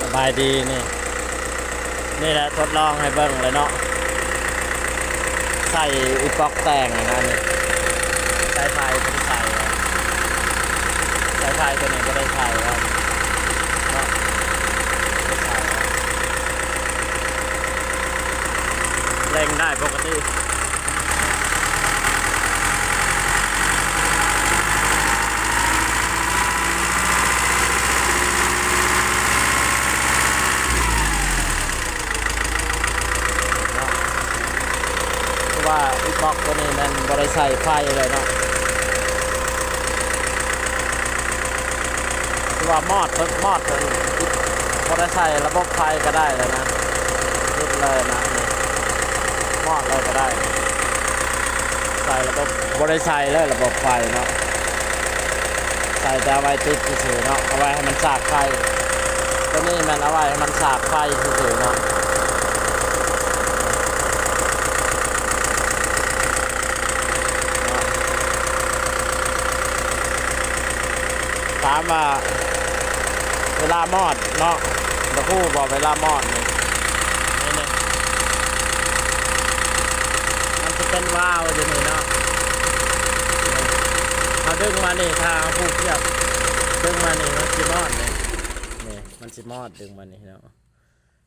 ສະບາຍດີນີ້ ນີ້ແຫຼະທົດລອງໃຫ້ເບິ່ງເລີຍເນາະ ໃສ່ອີປ໋ອກແຕ່ງຫັ້ນນະນີ້ ສາຍໄຟບໍ່ໄດ້ໃສ່ ສາຍໄຟຕົວນີ້ບໍ່ໄດ້ໃສ່ເນາະ ບໍ່ໄດ້ໃສ່ ເລັ່ງໄດ້ປົກກະຕິ. ເພາະວ່າອີປ໋ອກຕົວນີ້ແມ່ນບໍ່ໄດ້ໃສ່ໄຟເລີຍເນາະ ຄືວ່າມອດ ມອດ ບໍ່ໄດ້ໃສ່ລະບົບໄຟກໍໄດ້ແລ້ວນະ ຫຼຸດເລີຍນະ ມອດເລີຍກໍໄດ້ ໃສ່ລະບົບ ບໍ່ໄດ້ໃສ່ເລີຍລະບົບໄຟເນາະ ໃສ່ແຕ່ເອົາໄວ້ຕິດຊື່ໆເນາະ ເອົາໄວ້ໃຫ້ມັນສາກໄຟ ຕົວນີ້ແມ່ນເອົາໄວ້ໃຫ້ມັນສາກໄຟຊື່ໆເນາະ. ຖາມວ່າເວລາມອດເນາະ ຢາກຮູ້ບໍ່ເວລາມອດນີ້ ນີ້ ນີ້ ມັນຊິເປັນວາວຢູ່ນີ້ເນາະ ເຮົາດຶງມານີ້ ຖ້າເຮົາຜູກສຽບດຶງມານີ້ ມັນຊິມອດນີ້ ນີ້ ມັນຊິມອດ ດຶງມານີ້ເນາະ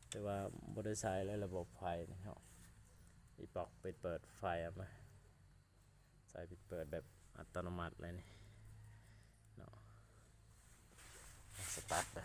ແຕ່ວ່າບໍ່ໄດ້ໃສ່ເລີຍລະບົບໄຟນີ້ເນາະ ອີປ໋ອກປິດເປີດໄຟ ເອົາມາ ໃສ່ປິດເປີດແບບອັດຕະໂນມັດເລີຍນີ້ເນາະ ສະຕາດເດີ.